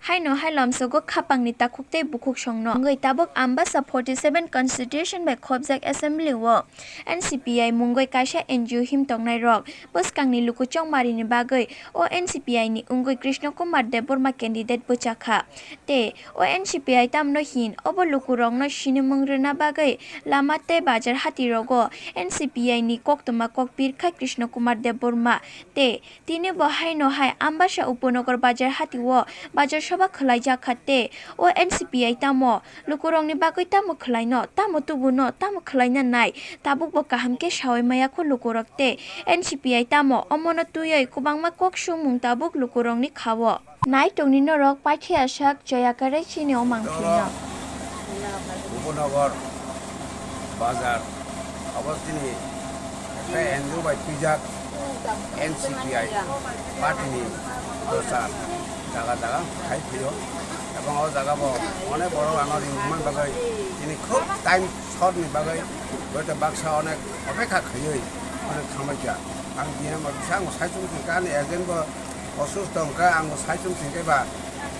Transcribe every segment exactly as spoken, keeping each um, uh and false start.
Haino hai lomsogo khapangni takhuk tei bukhuk songno wngwi tabuk Ambasa forty seven constitution bai khopjak assembly o N C P I mungwi kaisa N G O him tongnai rok bwskangni luku chongmarini bagwi o N C P I ni wngwi Krishna Kumar Debbarma candidate bwchakha. Tei o N C P I tamno hin obo lukurokno sinimung rwna bagwi lama tei bazar hatirogo N C P I ni koktwma kok pirkha Krishna Kumar Debbarma tei tini bo haino hai Ambasa Upanagar bazar hatio bazar soba khwlaijak kha tei o N C P I tamo lukurokni bagwi tamo khwlaino, tamo tubuno, tamo khwlaina nai, tabukbo kaham khe saui maya kho lukurok tei N C P I tamo omono twiwi kwbangma kok sumung tabuk lukurokni kha-o. Nai tongni norok paikhe asak chaya kwrwi chini o mangphi no. Upanagar bazar abo chini ekta N G O bai twijak N C P I party ni dosa jaga jaga khai phaio ebong o jaga bo onek borok ano ringman bagwi chini khub time short ni bagwi boita baksa onek opekha khaiwi onek thambaikha. Ang diya mo bisang saichung kani agent bo osusto wngkha, ang bo saichung singkhe ba,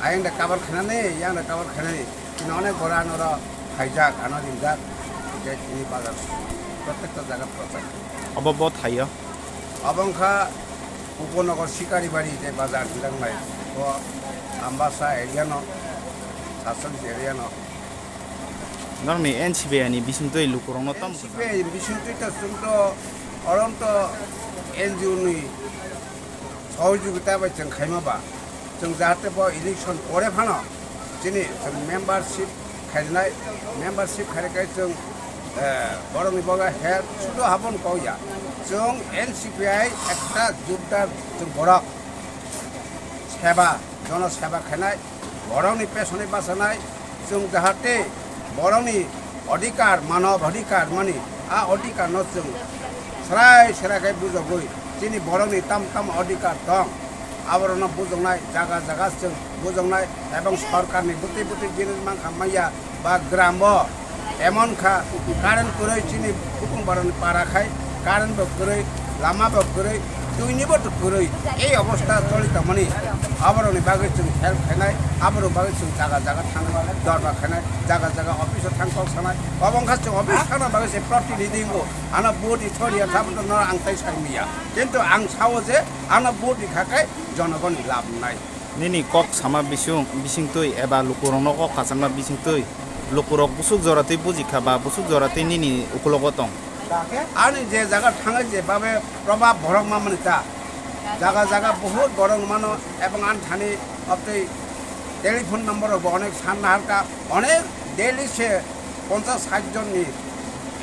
ayang da cover khainani, yang da cover khainani, chini onek bora ano ro phaijak, ano ringjak, je chini bazar, protekta jaga prochar. Obo bo thaio? Obo wngkha Upanagar Sikaribari je bazar hinjaknai, bo Ambasa area no, Sasol area no. Norokni N C P I ni bisingtwi lukurokno tamo N C P I ni bisingtwi to chwng to orom to N G O ni sohojogita bai chwng khaima ba, chwng jahate bo election pore phano chini chwng membership khainai, membership khainai chwng, eh, borokni boga help sudo habon kok ya. Chwng N C P I ekta jubdar chwng borok seba, jono seba khainai, borokni pesonwi bachanai, chwng jahate borokni odhikar, manob odhikar mani, a odhikar no chwng srai srai khe bujogwi, chini borokni tam tam odhikar tong, aborokno bujongnai, jaga jaga chwng bujongnai, ebong sorkarni bwtwi bwtwi jinis mankha manya, ba gram o emon kha, current kwrwi chini bukung baroni para khai, current bo kwrwi, lama bo kwrwi, twi ni bo to kwrwi. Ei obostha choli tongmani, aboroni bagwi chwng help khainai, aboroni bagwi chwng jaga jaga thang dorba khainai, jaga jaga office o thang kok sanai. Obo wngkha chwng office thangna bagwi se protinidhi wngo, ano vote ni thoriya thabono no ang tai sai miya, kintu ang sao je ano vote ni kha khe jonogoni lab nai. Nini kok sama bising, bisingtwi eba lukurokno kok khachangma bisingtwi lukurok busuk joratwi bujikha ba busuk joratwi nini ukulogo tong? Ani je jaga thangwi je babe probab borok mamani ta. Jaga jaga bohut borok mano ebong ani thani obtwi telephone number rok bo onek san naharka, onek daily se ponchas sait jonni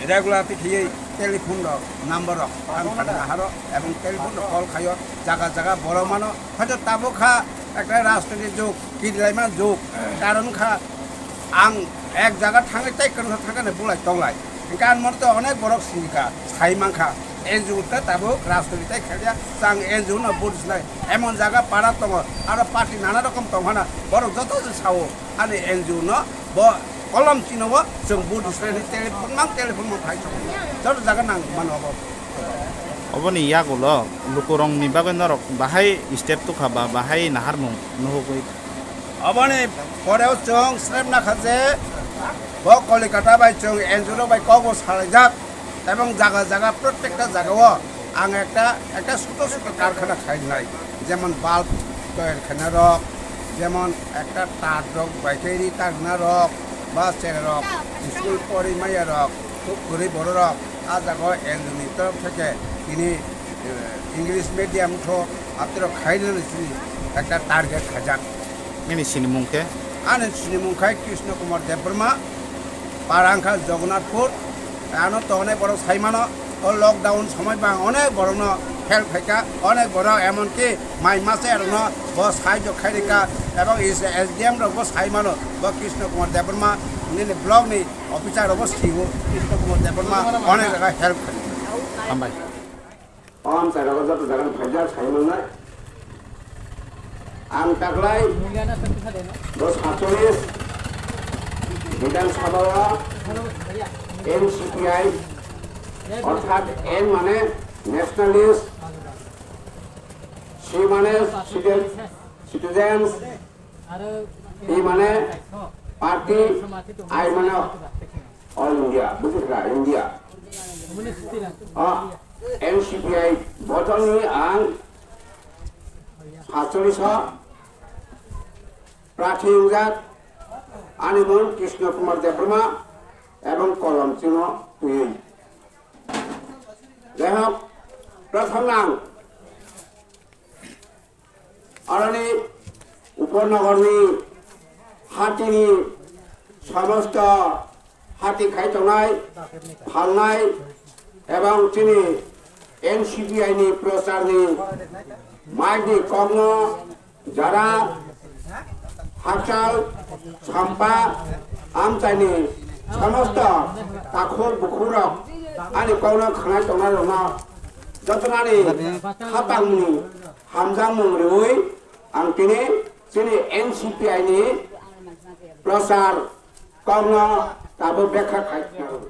regular twi khiyei telephone rok number rok ani thani naharo ebong telephone rok call khaio, jaga jaga borok mano. Hoito tabuk kha ekta rajniti jug, kirilaima jug, karon kha ang ek jaga thangwi tei kwrwngsa thangkhe bulai tonglai. Hwnkhe ang mono to onek borok singkha, sai mankha, N G O ta tabuk rajniti tei khadia, chang N G O no vote sinai, emon jaga para tongo, aro party nana rokom tong phano, borok joto se sao, ani N G O no bo kolom chino bo chwng vote sinai telephone mang telephone mang phai tongo, joto jaga nang mano bo. Oboni yagulo lukurokni bagwi norok bahai step tukha ba bahai naharmung nuhugwi? Oboni poreo chwng srepna kha je bo Kolikata bai chwng N G O rok bai kokbo salaijak ebong jaga jaga protekta jagao ang ekta, ekta suto suto karkhana khainai, jemon bulb toyar khaina rok, jemon ekta tar rok bai khe ri tarna rok ba chera rok, school pori maya rok, khub kwrwi borok rok. A jaga o N G O ni torof theke tini, eh, English medium tho aphterok khainani chini ekta target khaijak. Nini sinimung khe? Ani sinimung khai Krishna Kumar Debbarma, para wngkha Jagannathpur. Ano to onek borok sai mano, o lockdown somoi bang onek borokno help khaika, onek borok emonki mai masa erokno bo sahajyo khairika, ebong is S D M rok bo sai mano, bo Krishna Kumar Debbarma nini block ni officer rok bo sio, Krishna Kumar Debbarma onek jaga help khaio. Hambai. O amchai rogo joto jaga ni phaijak sai mangnai. Ang taklai dos aatcholish Bidhan Sabha o N C P I orthat N mane nationalist, C mane citizen, citizens, I mane party, I mane all India, bujikha India. O N C P I bodolni ang satcholish o prarthi wngjak, ani mung Krishna Kumar Debbarma ebong kolom chino twiwi. Jai hok, prothom ang Aroni Upanagarni hatini somosto hati khai tongnai, phalnai ebong chini N C P I ni procharni maikni kokno jara hakchal sampa amchaini somosto takhuk bukhurok ani kokno khnai tongnai rokno jotonani hapangni hamjakmung rwi ang tini chini N C P I ni prochar kokno tabuk bekha khai.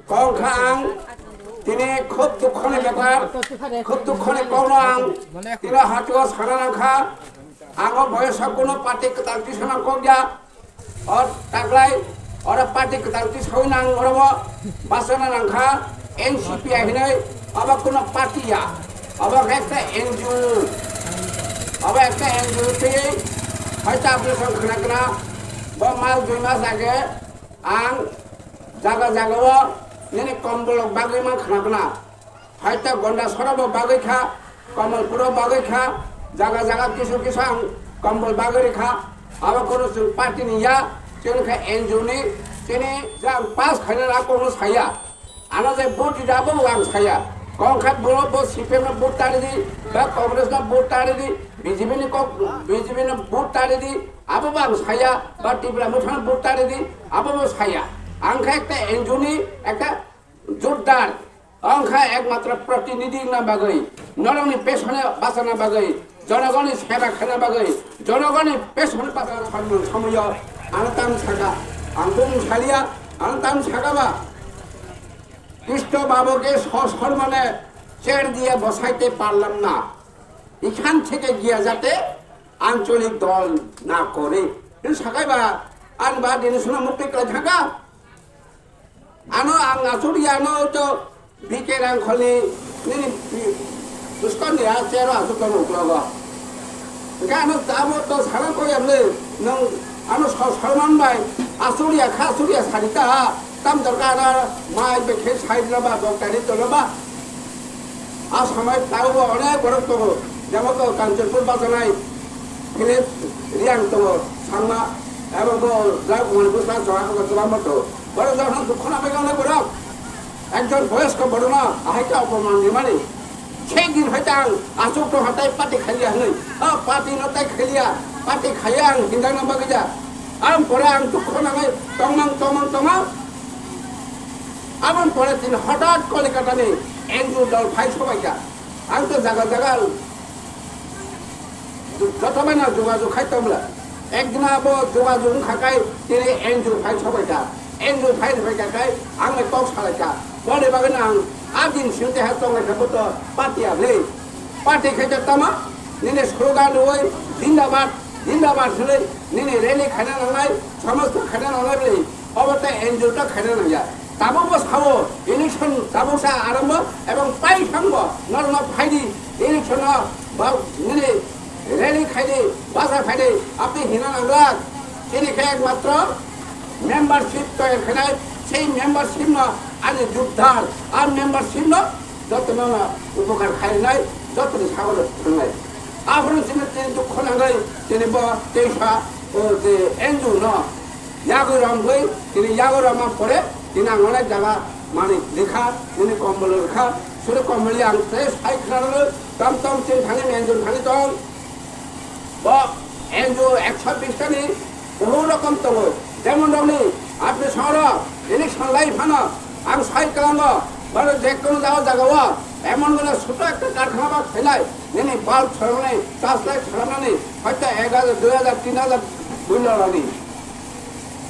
Kok kha ang tini khub dukhoni bepar, khub dukhoni kokno ang tini hatio sana nangkha. Ang o boyosok kuno party kwtal tisana kok ya. O taklai oro party kwtal tisawi nang oro bo bachana nangkha N C P I hinwi, abo kuno party ya, abo ekta N G O, abo ekta N G O tei hai ta application khna khna bo mas dui mas age ang jaga jaga o nini kombolrok bagwi man khna khna. Hai ta gonda sora bo bagwi kha, Kamalpuro bagwi kha, jaga jaga kisu kisu ang kombol bagwi rikha. Abo kono chwng party ni ya, chwng kha N G O ni, chini jang pass khaina na kono saya. Ano je vote rida bo ang saya. Kong kha bo bo C P M no vote tari di, ba Congress no vote tari di, B J P ni kok, B J P no vote tari di, abo bo ang saya, ba Tipra Motha no vote tari di, abo bo saya. Ang kha ekta N G O ni ekta jotdar. Ang kha ekmatro protinidhi wngna bagwi, norokni pesone bachana bagwi, jonogoni seba khaina bagwi, jonogoni pesone bachana thangmung somoyo ano tam saka, ang bung salia, ano tam saka ba. Kristo babuke sosor mane cher diye bosaite parlam na. Ikhan theke giya jate ancholik dol na kore. Hino sakai ba, ang ba dini suna mukti kai thaka. Ano ang asuri ano to B K Rangkholi nini buskon ni a chero asuk tono uklogo. Ga ano tamo to sana ko yamle nang ano so salman bai asuri ya kha asuri ya sarita tam dorkar na mai be khe side lo ba doktari to lo ba. A samai tao bo onek borok tongo, jemon to Kanchanpur bajanai Philip Riang tongo, Sangma, abo bo Jack Kumar Bush na Jawa ko Jawa moto. Borok jahon dukho na bai onek borok. Ekjon boyosko borok no ahai ta opoman rimani. Sek din hai ta ang asuk to hatai party khaiya hinwi. O party no tai khaiya, party khaiya ang hindang na bagwi ja. Ang pore ang dukho nangai tongmang tongmang tongmang. Aboni pore tini hotat Kolikatani N G O dol phai sobaikha. Ang to jaga jaga joto bai no jogajog khai tongla. Ekdin abo jogajog wngkha khai tini N G O phai sobaikha. N G O phai sobaikha khai ang bai kok salaikha. Boni bagwi no ang a din simi teha tonglaikha bo to patia le. Party khe tamo nini slogan rwui Zindabad, Zindabad hinwi nini rally khaina nangnai, somosto khaina nangnai bwlwi obo tei N G O ta khaina nangya. Tabukbo sao election tabuksa arombo ebong pai thangbo norokno phaidi election o ba nini rally khaidi basa phaidi aboni hina nanglak. Chini khe ekmatro membership toyar khainai, sei membership no ani jubdar, a membership no jotono no upokar khainai, jotoni sagoro thwngnai. Aphuru chini tini dukho nangwi tini bo teisa o je N G O no yagwi romgwi tini yagwi romma pore tini ang onek jaga mani rikha, tini kombol rikha, suri kombol ang tei sai khna tom tom chini thani N G O thani tong. Bo N G O ekso bish ta ni bohut rokom tongo. Jemon rokni apni soro election lai phano ang sai kwlango, boro je kono jaga jaga o emon gana suto ekta karkhana ba khainai, nini bulb soronani, torch light soronani, hoito ek hajar, dui hajar, tin hajar buino rani.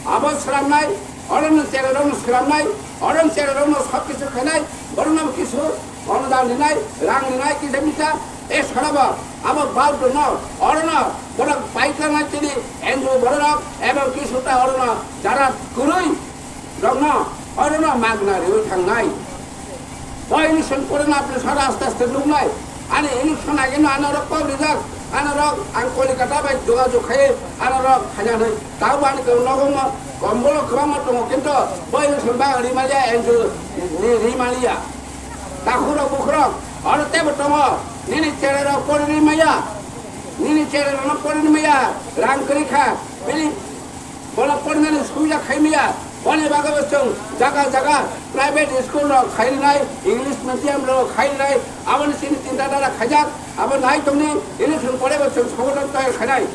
Abo swnamnai, oro no chererokno swnamnai, oro no chererokno sob kisu khainai, borokno kisu onudan rinai, rang rinai, kisa misa, E sorobo abo bauto no orono borok paikana chini N G O borok ebong kisuta orono jara kwrwi rokno orono magna riwi thangnai. Bo election pore na apni sara aste aste nuknai. Ani election age no anorok kok rijak, anorok ang Kolikata bai jogajog khai anorok khaina nai. Tabo ani kok nogo mo kombolo kwbangma tongo kintu bo election ba rimaliya N G O ni rimaliya. Takhurok bukhurok oro tebo tongo, nini chererok porini maya, nini chererokno porini maya, rang kwrwi kha, bini bono porinani suya khai maya, boni bagwi bo chwng jaga jaga private school rok khai rwnai, English medium rok khai rwnai, aboni chini chinta dhara khaijak, abo nai tongni, election pore bo chwng songothon toyar khainai.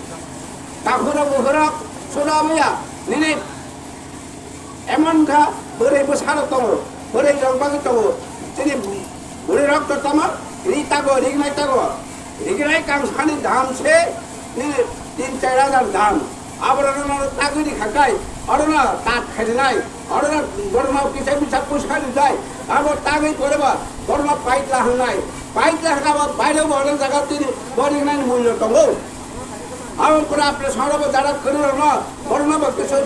Takhurok bukhurok suna maya, nini Emon kha bwrwi bwsarok tongo, bwrwi rok bagwi tongo. Chini bwrwi rok to tamo ri tago, rignai tago. Rignai kang sani dam se nini tin char hajar dam. Aborok no tagwi ri kha kai, oro no tat khainai, oro no borok no kisa misa puisa rijai. Abo tagwi pore ba borok no paitla hangnai. Paitla hwnkha ba bairo bo oro jaga tini bo rignai ni mulyo tongo. Abo pura apre soro bo jara kwrwi rok no borok no bo kisa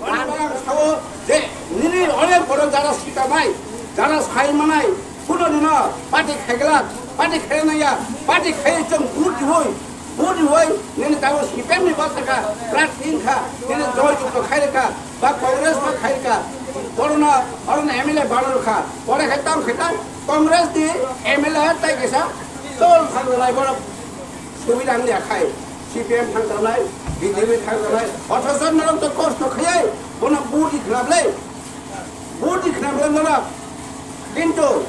Ang sao je nini onek borok jara sita bai, jara sai manai, kuno dino party khaigla, party khainai ya, party khai chwng vote hoi, vote hoi, nini tabo C P M ni bwsaka, prarthi wngkha, nini joy jukto khairika, ba Congress ba khairika, borokno, borokno M L A banarwkha, pore khai tang khai tang, Congress ni M L A tai kaisa, chol thangjalai borok. Subidang ya khai, C P M thangjaknai, B J P thangjaknai, othocho norok to kosto khaiwi bono vote di khwnablai, vote di khwnablai norok. Kintu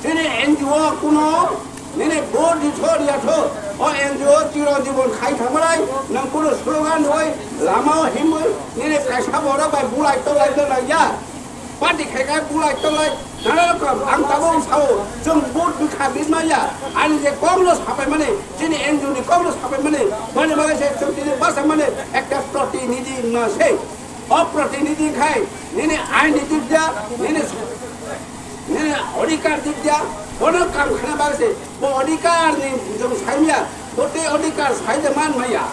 chini N G O kuno nini vote di thor ya tho, o N G O chiro jibon khai thangmalai, nang kuno slogan hoi, lama o himoi, nini kaisa borok bai bulai tolai tolai ya. Party khai khai bulai tolai nana rokom ang tabuk sao chwng vote bwkha bit maya ani je Congress hapai mani chini N G O ni Congress hapai mani mani bagwi se chwng tini basa mani ekta protinidhi ma se o protinidhi khai nini ain ni dikja nini nini odhikar dikja bono kam khana bagwi se bo odhikar ni chwng saimya bo tei odhikar sai de man maya.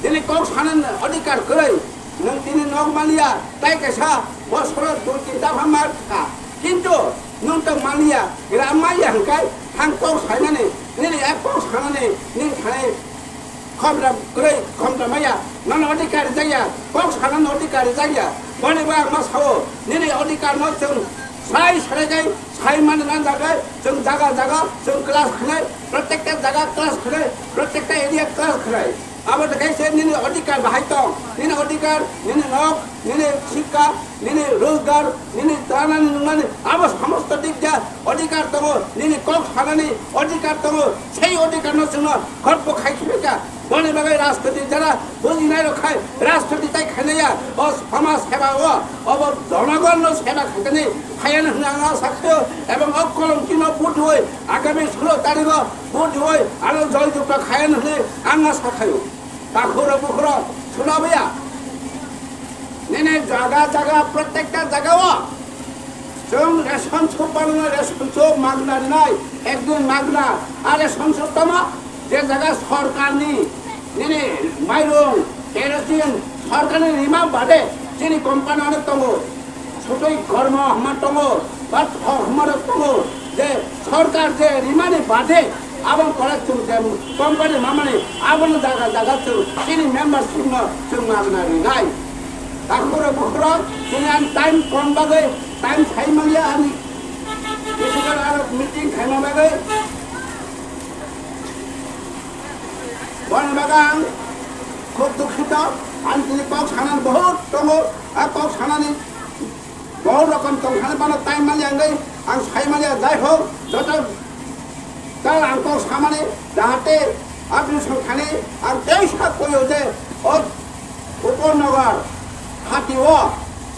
Tini kok sanani odhikar kwrwi, nwng tini nok maliya, tai kaisa bosoro dui tin dapha mar kha. Kintu nwng tong maliya, gra maliya hwnkhe thang kok sainani, nini a kok sanani, nini thani khomra kwrwi, khomra maya, nono odhikar rijak ya, kok sanani odhikar rijak ya. Boni bo ang ma sao, nini odhikar no chwng sai sarai kai, sai mani nanjak kai, chwng jaga jaga, chwng class khnai, protekta jaga class khnai, protekta area class khnai. Abo de kaisa nini odhikar bahai tong, nini odhikar, nini nok, nini sikka, nini rojgar, nini tanani nungnani, abo samosto dik ja odhikar tongo, nini kok sanani odhikar tongo, sei odhikar no chwngno khorpo khai khibika. Boni bagwi rajniti jara bujinai rok khai, rajniti tai khainaya, o samaj seba o, obo jonogon no seba khaitani, khayan hwnwi ang asa khaio, ebong o kolom chino vote hoi, agami sulo tarigo, Bo duoi aro joy jukta khayan hwnwi ang asa khaio. Takhuro bukhuro suna baya. Nini jaga jaga, protekta jaga o chwng ration shop banana, ration shop magna rinai, ekdin magna. A ration shop tamo je jaga sorkarni nini mairung, kerosene sorkarni rima bade chini company onek tongo. Sotoi kormo hwnma tongo, ba thok hwnma rok tongo, je sorkar je rimani bade aboni pore chwng je company mamani abono jaga jaga chwng chini membership no chwng magna rinai. Takhuro bukhuro chini ang time kom bagwi time sai manya ani. Bisukar aro meeting khaima bagwi. Boni bagwi ang khub dukhito, ang tini kok sanani bahut tongo, a kok sanani bahut rokom tong thani bana time mali ang dei, ang sai mali ang jai ho, joto tal ang kok samani, jahate abri song thani ang tei sa koyo je, o Upanagar hati o,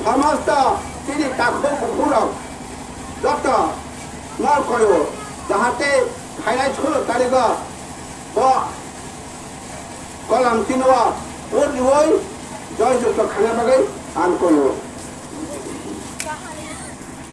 samasto tini takhuk bukhurok joto nor koyo, jahate khainai sulo tarigo bo kolam tino o riwoi joy jukto khana bagwi ang koyo.